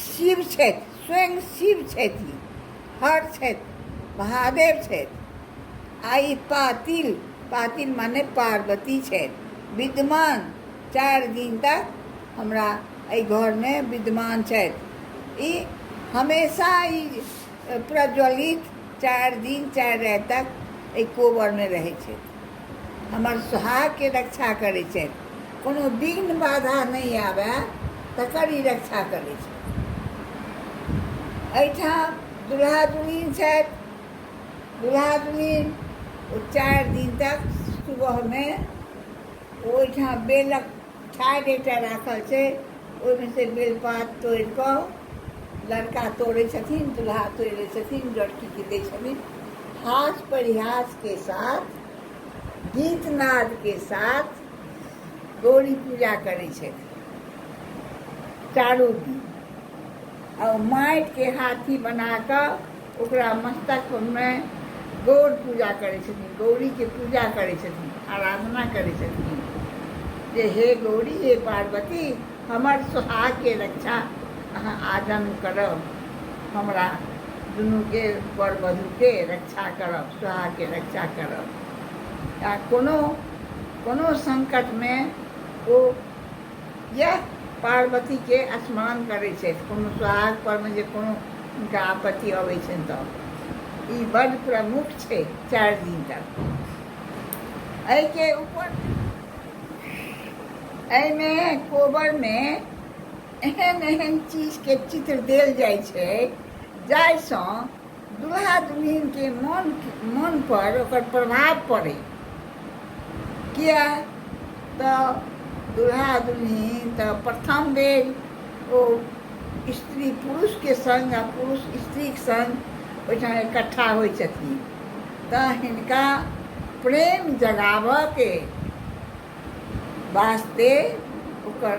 शिव छथि, स्वयं शिव छथि, हर छथि, महादेव छथि। आ ई पातिल, पातिल माने पार्वती छथि, विद्यमान 4 दिन तक हमरा एहि घरमे विद्यमान छथि। ई हमेशा ई प्रज्वलित 4 दिन 4 राति तक एहि कोबरमे रहै छथि, हमर सोहागके रक्षा करै छथि, कोनो विघ्न बाधा नहि आबय तकर ई रक्षा करै छथि। एहिठाम दुल्हा दुल्हिन छथि। दुल्हा दुल्हिन ओ 4 दिन तक सुबहमे ओहिठाम बेलक ठाढ़ि एकटा राखल छै, ओहिमे से बेलपात तोड़ि कऽ लड़का तोड़ै छथिन, दुल्हा तोड़ि लै छथिन, लड़कीके दै छथिन। हास परिहासके साथ, गीत नादके साथ गौरी पूजा करै छथिन चारू दिन। आ माटिके हाथी बना कऽ ओकरा मस्तकमे गौर पूजा करै छथिन, गौरीके पूजा करै छथिन, आराधना करै छथिन जे हे गौरी, हे पार्वती, हमर सोहागके रक्षा अहाँ आजन्म करब, हमरा दुनूके वर वधूके रक्षा करब, सोहागके रक्षा करब। आ कोनो कोनो संकटमे ओ इएह पार्वतीके स्मरण करै छथि। कोनो सोहाग परमे जे कोनो हुनका आपत्ति अबै छनि तऽ ई बड्ड प्रमुख छै 4 दिन तक। एहिके ऊपर एहिमे कोबरमे एहन एहन चीजके चित्र देल जाइ छै जाहिसँ दुल्हा दुल्हिनके मन मनपर ओकर प्रभाव पड़ै। किया तऽ दुल्हा दुल्हिन तऽ प्रथम बेर ओ स्त्री पुरुषके सङ्ग आ पुरुष स्त्रीके सङ्ग ओहिठाम इकट्ठा होइ छथिन, तऽ हिनका प्रेम जगाबऽके वास्ते ओकर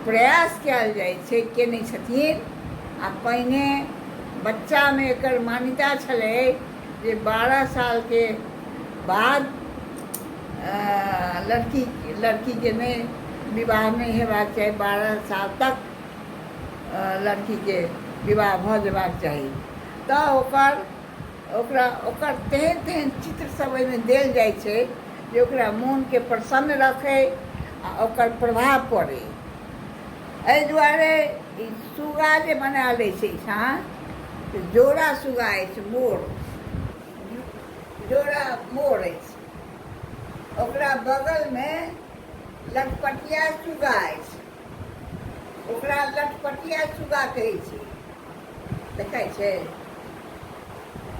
प्रयास कयल जाइ छै, केने छथिन। आ पहिने बच्चामे एकर मान्यता छलै जे 12 सालके बाद लड़की लड़कीके नहि विवाह नहि हेबाक चाही, 12 साल तक लड़कीके विवाह भऽ जेबाक चाही। तऽ ओकर ओकरा ओकर तेहन तेहन चित्र सब ओहिमे देल जाइ छै जे ओकरा मोनके प्रसन्न रखै आ ओकर प्रभाव पड़ै। एहि दुआरे ई सुगा जे बनायल अछि एहिठाम, जोड़ा सुगा अछि, मोर जोड़ा मोर अछि, ओकरा बगलमे लटपटिया सुगा अछि, ओकरा लटपटिया सुगा कहै छै, देखै छै,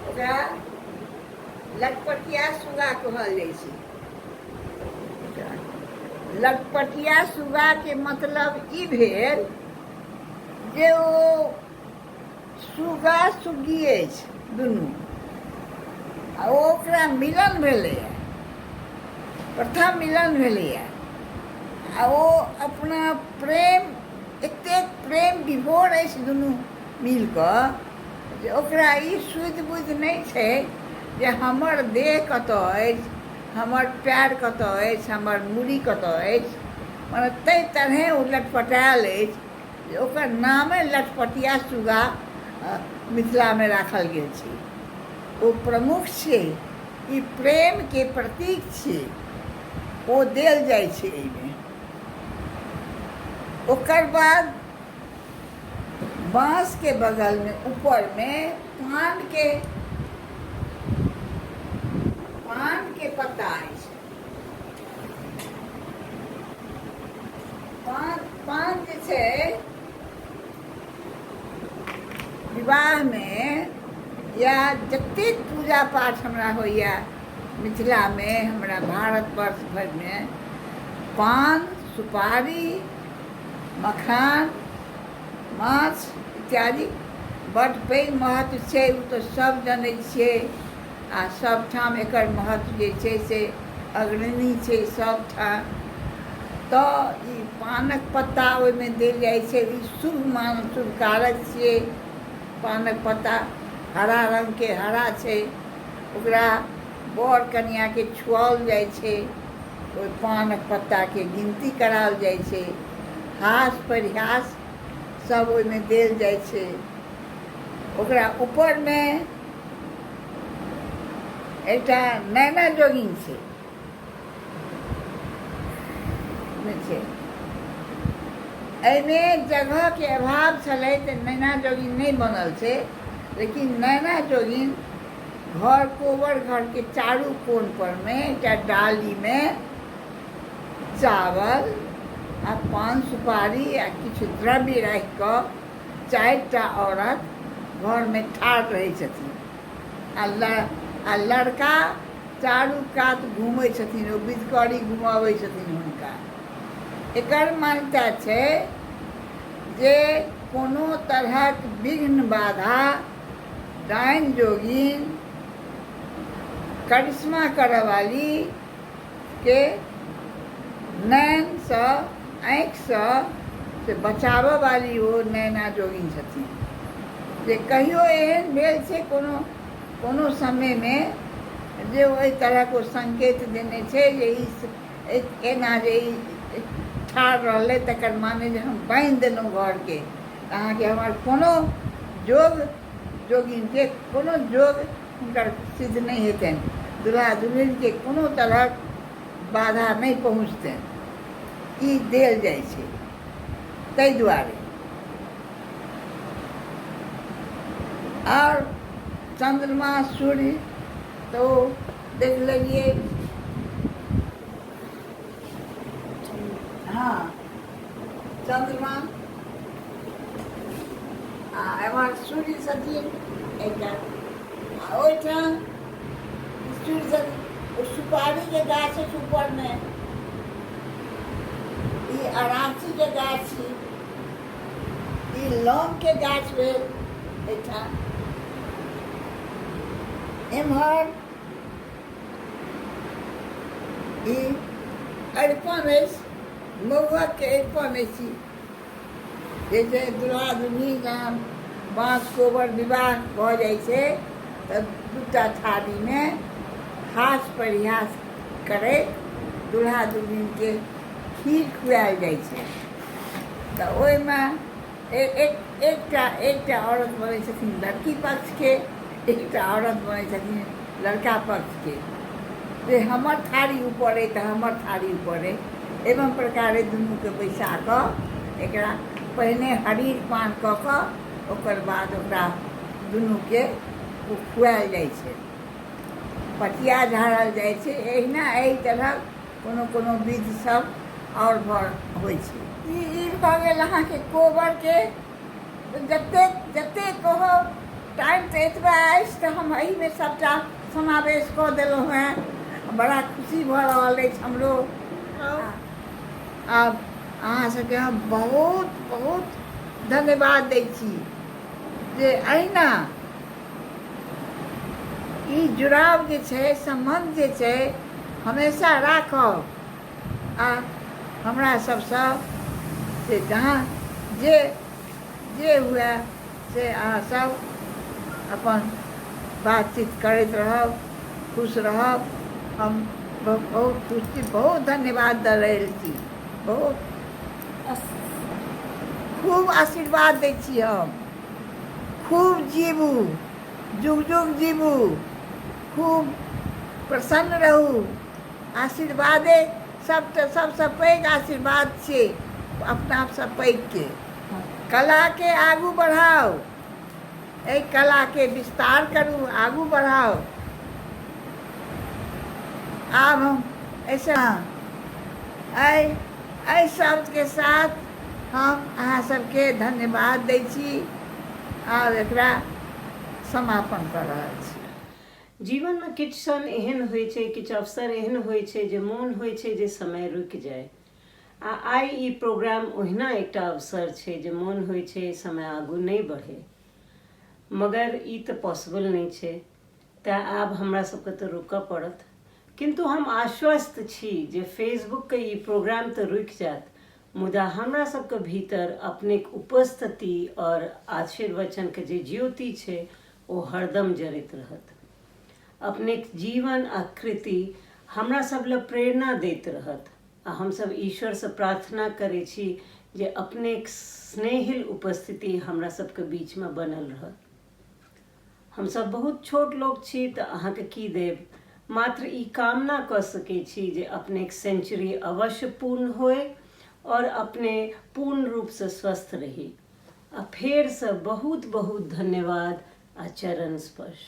ओकरा लटपटिया सुगा कहल जाइ छै। लटपटिया सुगाके मतलब ई भेल जे ओ सुगा सुग्गी अछि दुनू, आ ओकरा मिलन भेलैए, प्रथम मिलन भेलैए, आ ओ अपना प्रेम एतेक प्रेम विभोर अछि दुनू मिल कऽ जे ओकरा ई सुधि बुधि नहि छै जे हमर देह कतऽ अछि, हमर पएर कतऽ अछि, हमर मूड़ी कतऽ अछि। मने ताहि तरहेँ ओ लटपटायल अछि जे ओकर नामे लटपटिया सुगा मिथिलामे राखल गेल छै। ओ प्रमुख छियै, ई प्रेमके प्रतीक छियै, ओ देल जाइ छै एहिमे। ओकर बाद बाँसके बगलमे ऊपरमे पानके पानके पत्ता अछि। पान पान जे छै विवाहमे या जतेक पूजा पाठ हमरा होइए मिथिलामे, हमरा भारतवर्ष भरिमे पान सुपारी मखान माछ इत्यादि बड्ड पैघ महत्व छै। ओ तऽ सब जनै छियै आ सबठाम एकर महत्व जे छै से अग्रणी छै सभठाम। तऽ ई पानक पत्ता ओहिमे देल जाइ छै। ई शुभ मान शुभ कारक छियै। पानक पत्ता हरा रङ्गके हरा छै, ओकरा बर कनिआँके छुआओल जाइ छै। ओहि पानक पत्ताके गिनती कराओल जाइ छै, हास परिहास सब ओहिमे देल जाइ छै। ओकरा ऊपरमे एकटा नैना जोगिन छै, नहि छै। एहिमे जगहके अभाव छलै तऽ नैना जोगिन नहि बनल छै, लेकिन नैना जोगिन घर कोबर घरके चारू कोन परमे एकटा डालीमे चावल आ पान सुपारी आ किछु द्रव्य राखि कऽ चारिटा औरत घरमे ठाढ़ रहै छथिन आ लड़का चारू कात घूमै छथिन, ओ बिधकरी घुमबै छथिन हुनका। एकर मान्यता छै जे कोनो तरहक विघ्न बाधा, डाइन जोगिन, करिश्मा करऽवाली के नैनसँ आँखिसँ से बचाबऽ वाली ओ नैना जोगिन छथिन। जे कहियो एहन भेल छै कोनो कोनो समयमे जे ओहि तरहक ओ संकेत देने छै जे ई एना जे ई ठाढ़ रहलै तकर माने जे हम बान्हि देलहुँ घरके, अहाँके हमर कोनो जोग जोगिनके कोनो जोग हुनकर सिद्ध नहि हेतनि, दुल्हा दुल्हिनके कोनो तरहक बाधा नहि पहुँचतनि, ई देल जाइ छै ताहि दुआरे। आओर चन्द्रमा सूर्य तऽ ओ देख लेलियै। हँ, चन्द्रमा आ एम्हर सूर्य छथिन एकटा, आ ओहिठाम सूर्य छथिन। ओ सुपारीके गाछ अछि ऊपरमे, ई अराँचीके गाछ छी, ई लौंगके गाछ भेल एहिठाम। एम्हर ई अरिपन अछि, महुअकके अरिपन अछि। ई जे छै दुल्हा दुल्ही जहन बाँस कोबर विवाह भऽ जाइ छै तऽ दूटा थारीमे हास परिहास करैत दुल्हा दुल्हिनके खीर खुआएल जाइ छै। तऽ ओहिमे एक एकटा एकटा औरत बनै छथिन लड़की पक्षके, एकटा औरत बनै छथिन लड़का पक्षके, जे हमर थारी ऊपर अइ तऽ हमर थारी ऊपर अइ। एवं प्रकारे दुनूके बैसा कऽ एकरा पहिने हरीर पान कऽ कऽ ओकर बाद ओकरा दुनूके ओ खुआएल जाइ छै, पटिया झाड़ल जाइ छै। एहिना एहि तरहक कोनो कोनो विधि सब आओर भऽ होइ छै। ई भऽ गेल अहाँके कोबरके। जतेक जतेक कहब, टाइम तऽ एतबा अछि, तऽ हम एहिमे सभटा समावेश कऽ देलहुँ हेँ। बड़ा खुशी भऽ रहल अछि हमरो। आब अहाँ सबके हम बहुत बहुत धन्यवाद दै छी जे एहिना ई जुड़ाव जे छै, सम्बन्ध जे छै, हमेशा राखब आ हमरा सबसँ से जहाँ जे जे हुए से अहाँ सब अपन बातचीत करैत रहब, खुश रहब। हम बहुत खुश छी, बहुत धन्यवाद दऽ रहल छी, बहुत खूब आशीर्वाद दै छी हम। खूब जीबू, जुग जुग जीबू, खूब प्रसन्न रहू। आशीर्वादे सब तऽ सबसँ पैघ आशीर्वाद छियै अपनासँ पैघके। कलाके आगू बढ़ाउ, एहि कलाके विस्तार करू, आगू बढ़ाउ। आब हम ऐसे एहि एहि शब्दके साथ हम अहाँ सबके धन्यवाद दै छी। आब एकरा समापन कऽ रहल छी। जीवनमे किछु क्षण एहन होइ छै, किछु अवसर एहन होइ छै जे मोन होइ छै जे समय रुकि जाय। आ आइ ई प्रोग्राम ओहिना एकटा अवसर छै जे मोन होइ छै समय आगू नहि बढ़े, मगर ई तऽ पॉसिबल नहि छै। तैँ आब हमरा सबके तऽ रुकऽ पड़त। किन्तु हम आश्वस्त छी जे फेसबुकके ई प्रोग्राम तऽ रुकि जायत, मुदा हमरा सबके भीतर अपनेक उपस्थिति आओर आशीर्वचनके जे ज्योति छै ओ हरदम जरैत रहत। अपनेक जीवन आ कृति हमरा सब लए प्रेरणा दैत रहत आ हमसब ईश्वरसँ प्रार्थना करै छी जे अपनेक स्नेहिल उपस्थिति हमरा सबके बीचमे बनल रहत। हमसब बहुत छोट लोक छी तऽ अहाँके की देब, मात्र ई कामना कऽ सकै छी जे अपनेक सेंचुरी अवश्य पूर्ण होय आओर अपने पूर्ण रूपसँ स्वस्थ रही। आ फेरसँ बहुत बहुत धन्यवाद आ चरण स्पर्श।